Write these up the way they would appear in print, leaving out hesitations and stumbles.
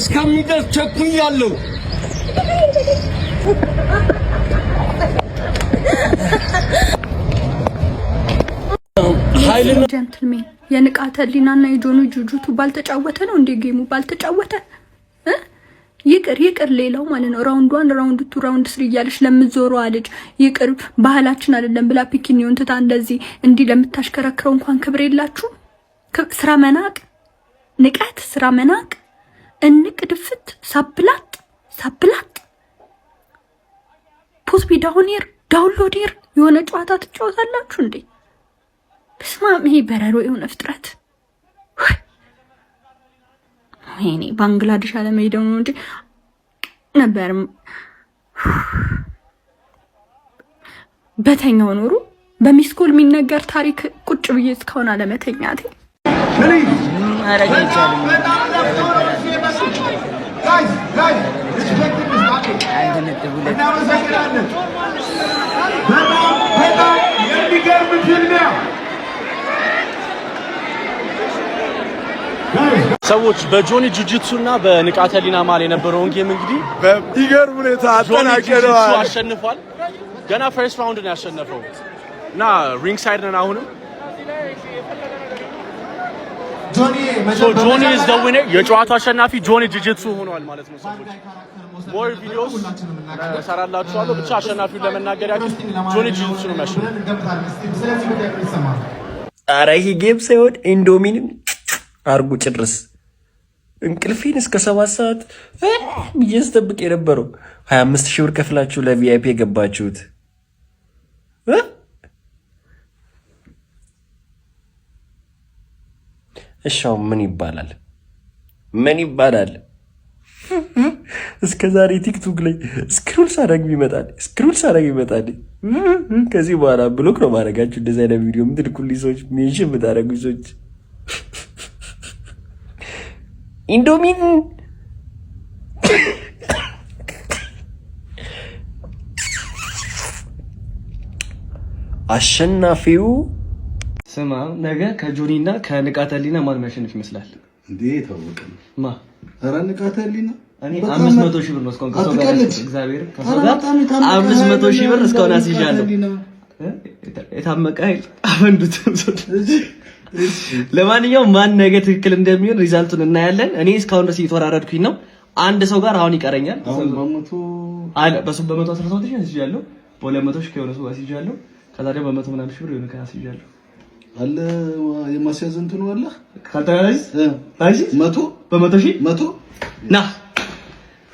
እስከሚደርስ ቸኩያለሁ። ኃይልና Gentlemen፣ የንቃተ ህሊናና የጆኒ ጁጁቱ ባልተጫወተ ነው እንዴ game ኡ ባልተጫወተ እ? ይቅር ይቅር፣ ሌላው ማለት ነው round one፣ round two፣ round three እያለች ለምትዞረዋ ልጅ ይቅር፣ ባህላችን አይደለም ብላ ቢኪኒውን ትታ እንደዚህ እንዲህ ለምታሽከረክረው እንኳን ክብር የላችሁ። ስራ መናቅ፣ ንቀት፣ ስራ መናቅ፣ እንቅ ድፍት፣ ሳብላጥ ሳብላጥ፣ put me down here፣ download here የሆነ ጨዋታ ትጫወታላችሁ እንዴ? በስማም፣ ይሄ በረሮ የሆነ ፍጥረት። ወይኔ፣ ባንግላዴሽ አለመሄደው ነው እንጂ ነበር በተኛው ኖሮ በ missed call የሚነገር ታሪክ ቁጭ ብዬ እስካሁን አለመተኛቴ። ማድረግ አይቻልም። 1.2። እናመሰግናለን። በጣም በጣም የሚገርም ፍልሚያ። ሰዎች፣ በጆኒ ጁጂትሱ እና በንቃተ ህሊና መሃል የነበረውን game እንግዲህ በሚገርም ሁኔታ ጆኒ ጁጂትሱ አጠናቀነዋል። አሸንፏል። ገና first round ነው ያሸነፈው እና ring side ነን አሁንም። So ጆኒ is the winner። የጨዋታው አሸናፊ ጆኒ ጁጂትሱ ሆኗል ማለት ነው። ሰዎች፣ more videos እሰራላችኋለሁ። ብቻ አሸናፊውን ለመናገር ያክል ጆኒ ጁጂትሱ ነው የሚያሸንፈው። ኧረ ይሄ game ሳይሆን ኢንዶሚንም አርጉ ጭርስ። እንቅልፌን እስከ 7 ሰዓት ብዬ ስጠብቅ የነበረው 25 ሺህ ብር ከፍላችሁ ለ VIP የገባችሁት እ? እሺ አሁን ምን ይባላል? ምን ይባላል? እስከ ዛሬ ቲክቶክ ላይ scroll ሳረግ ይመጣል፣ scroll ሳረግ ይመጣል። ከዚህ በኋላ block ነው ማድረጋችሁ። እንደዚህ አይነት ቪዲዮ የምትልኩልኝ ሰዎች፣ mention የምታደርጉ ሰዎች፣ ኢንዶሚን አሸናፊው ስማ፣ ነገ ከጆኒ እና ከንቃተ ህሊና ማን የሚያሸንፍ ይመስላል? እንዴ፣ የታወቀ ነው። ማ? ኧረ ንቃተ ህሊና። እኔ በጣም 500,000 ብር ነው እስካሁን ከሰው ጋር አትቀልድ። ያዝኩት። እግዚአብሔር ከሰው ኧረ ጋር በጣም የታመቀ 500,000 ብር ኃይል እስካሁን ነው አስይዣለሁ። ንቃተ ህሊና። እ? የታመቀ ኃይል አፈንዱት። ለማንኛውም ማን ነገ ትክክል እንደሚሆን result ኡን እናያለን። እኔ እስካሁን ድረስ እየተወራረድኩኝ ነው። አንድ ሰው ጋር አሁን ይቀረኛል። አሁን በ100 አለ በሱ በ117,000 አስይዣለሁ። በ200,000 ከሆነ ሰው አስይዣለሁ። ከዛ ደግሞ በመቶ ምናምን ሺህ ብር የሆነ ከ አስይዣለሁ። አለ የማስያዝ እንትኑ አለ። ካልተያዝ 100 በ100,000 100 ና።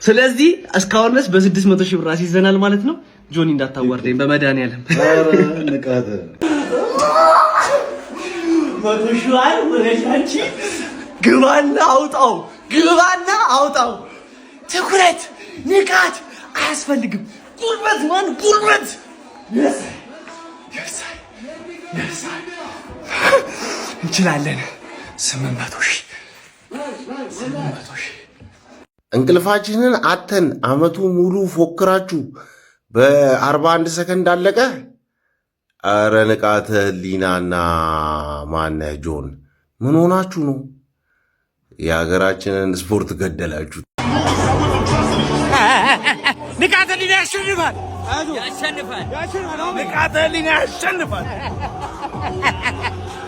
ስለዚህ እስካሁን ድረስ በ600,000 ብር አስይዘናል ማለት ነው። ጆኒ፣ እንዳታዋርደኝ በመድኃኒዓለም። ኧረ ንቃተ 100,000ዋን ወደ አንቺ ግባና አውጣው፣ ግባና አውጣው። ትኩረት ንቃት አያስፈልግም። ጉልበት ማን ጉልበት። Yes. Yes. Yes. እንችላለን። 800,000፣ 800,000። እንቅልፋችንን አተን አመቱ ሙሉ ፎክራችሁ በ41 ሰከንድ አለቀ። ኧረ ንቃተ ህሊናና ማነህ ጆን ምን ሆናችሁ ነው? የሀገራችንን ስፖርት ገደላችሁ። ንቃተ ህሊና ያሸንፋል፣ ያሸንፋል፣ ንቃተ ህሊና ያሸንፋል፣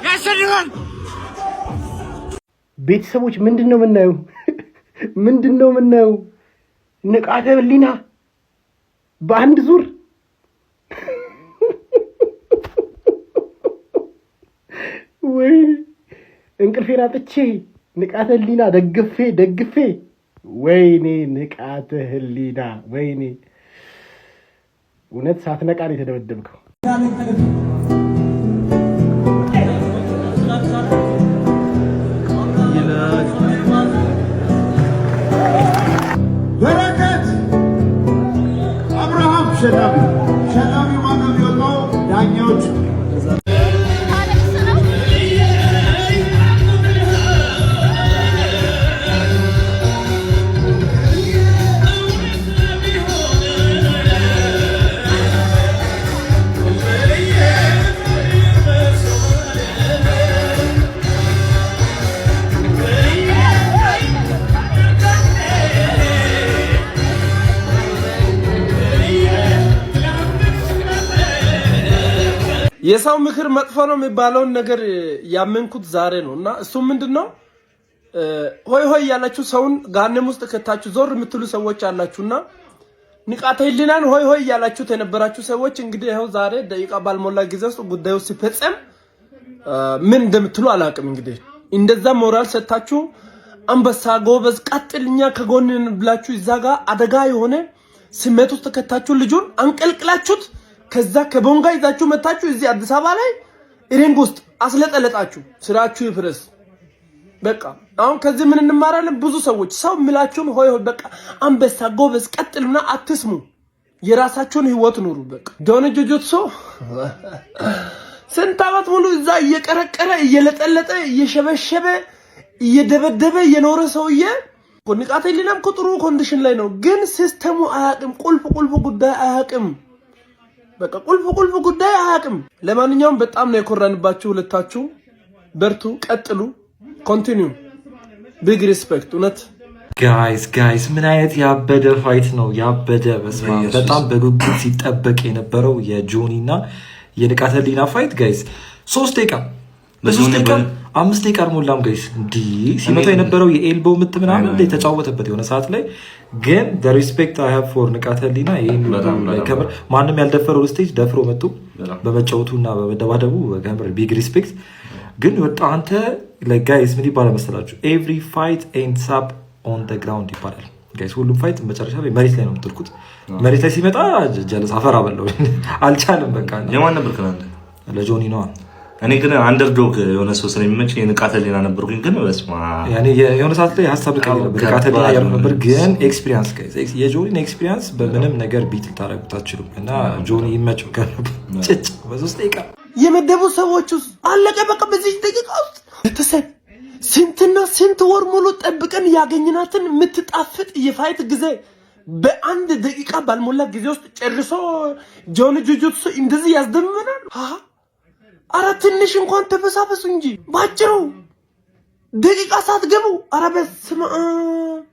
ያሸንፋል። ቤተሰቦች፣ ምንድን ነው የምናየው? ምንድን ነው የምናየው? ንቃተ ህሊና በአንድ ዙር፣ ወይ እንቅልፌን አጥቼ ንቃተ ህሊና ደግፌ ደግፌ፣ ወይኔ ንቃተ ህሊና፣ ወይኔ፣ እውነት ሳትነቃ ነው የተደበደብከው። በረከት አብርሃም አሸናፊ። አሸናፊ ማነው የሚወጣው? ዳኛዎች። የሰው ምክር መጥፎ ነው የሚባለውን ነገር ያመንኩት ዛሬ ነው። እና እሱ ምንድን ነው? ሆይ ሆይ እያላችሁ ሰውን ገሃነም ውስጥ ከታችሁ ዞር የምትሉ ሰዎች አላችሁና ንቃተ ህሊናን ሆይ ሆይ እያላችሁት የነበራችሁ ሰዎች እንግዲህ ይኸው ዛሬ ደቂቃ ባልሞላ ጊዜ ውስጥ ጉዳዩ ሲፈጸም ምን እንደምትሉ አላውቅም። እንግዲህ እንደዛ ሞራል ሰጥታችሁ አንበሳ፣ ጎበዝ፣ ቀጥል፣ እኛ ከጎንህ ነን ብላችሁ እዛ ጋር አደጋ የሆነ ስሜት ውስጥ ከታችሁ ልጁን አንቀልቅላችሁት ከዛ ከቦንጋ ይዛችሁ መታችሁ እዚህ አዲስ አበባ ላይ ring ውስጥ አስለጠለጣችሁ። ስራችሁ ይፍረስ። በቃ አሁን ከዚህ ምን እንማራለን? ብዙ ሰዎች ሰው የሚላችሁን ሆይ ሆይ በቃ አንበሳ፣ ጎበዝ፣ ቀጥልና አትስሙ። የራሳችሁን ህይወት ኑሩ። በቃ ጆኒ ጁጁትሱ ስንት ዓመት ሙሉ እዛ እየቀረቀረ፣ እየለጠለጠ፣ እየሸበሸበ፣ እየደበደበ የኖረ ሰውዬ፣ ንቃተ ህሊናም እኮ ጥሩ condition ላይ ነው፣ ግን system ኡ አያውቅም። ቁልፍ ቁልፍ ጉዳይ አያውቅም። በቃ ቁልፍ ቁልፍ ጉዳይ አያውቅም። ለማንኛውም በጣም ነው የኮራንባችሁ ሁለታችሁ። በርቱ፣ ቀጥሉ፣ continue። Big respect እውነት። Guys, guys፣ ምን አይነት ያበደ fight ነው! ያበደ፣ በስመ አብ። በጣም በጉጉት ሲጠበቅ የነበረው የጆኒ እና የንቃተ ህሊና fight guys፣ 3 ደቂቃ፣ በ3 ደቂቃ፣ 5 ደቂቃ አልሞላም guys። እንዲህ ሲመታ የነበረው የ elbow ምት ምናምን የተጫወተበት የሆነ ሰዓት ላይ ግን respect I have for ንቃተ ህሊና፣ ይሄን ከምር ማንም ያልደፈረው stage ደፍሮ መጥቶ በመጫወቱ እና በመደባደቡ ከምር big respect። ግን በጣም አንተ guys ምን ይባላል መሰላችሁ? Every fight ends up on the ground ይባላል guys። ሁሉም fight መጨረሻ ላይ መሬት ላይ ነው የምትልኩት። መሬት ላይ ሲመጣ ጀለስ አፈር አበላው፣ አልቻልም። በቃ የማን ነበር ከአንተ? ለጆኒ ነዋ። እኔ ግን underdog የሆነ ሰው ስለሚመቸኝ የንቃተ ህሊና ነበርኩኝ። ግን በስመ አብ። ያኔ የሆነ ሰዓት ላይ ሀሳብ ልቀይር ነበር፣ ንቃተ ህሊና እያልኩ ነበር። ግን experience guys፣ የጆኒን experience በምንም ነገር beat ልታደርጉት አትችሉም። እና ጆኒ ይመቸው። ጭጭ በ3 ደቂቃ። የመደቡ ሰዎች ውስጥ አለቀ። በቃ በዚህ ደቂቃ ውስጥ ቤተሰብ ስንትና ስንት ወር ሙሉ ጠብቀን ያገኘናትን የምትጣፍጥ የ fight ጊዜ በአንድ ደቂቃ ባልሞላ ጊዜ ውስጥ ጨርሶ ጆኒ ጁጁትሱ እንደዚህ ያስደምመናል። አረ ትንሽ እንኳን ተበሳበሱ እንጂ ባጭሩ ደቂቃ ሳትገቡ። አረ በስመ አብ፣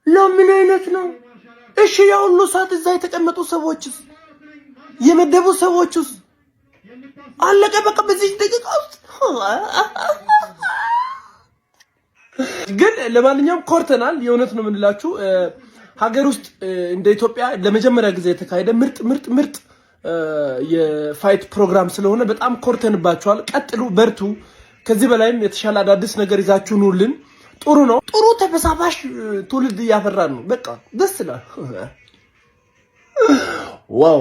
ለምን አይነት ነው? እሺ ያ ሁሉ ሰዓት እዛ የተቀመጡ ሰዎችስ፣ የመደቡ ሰዎችስ? አለቀ በቃ በዚህ ደቂቃ ውስጥ። ግን ለማንኛውም ኮርተናል። የእውነት ነው የምንላችሁ። ሀገር ውስጥ እንደ ኢትዮጵያ ለመጀመሪያ ጊዜ የተካሄደ ምርጥ ምርጥ ምርጥ የ fight ፕሮግራም ስለሆነ በጣም ኮርተንባችኋል። ቀጥሉ፣ በርቱ። ከዚህ በላይም የተሻለ አዳዲስ ነገር ይዛችሁ ኑልን። ጥሩ ነው። ጥሩ ተበሳባሽ ትውልድ እያፈራን ነው። በቃ ደስ ይላል። Wow.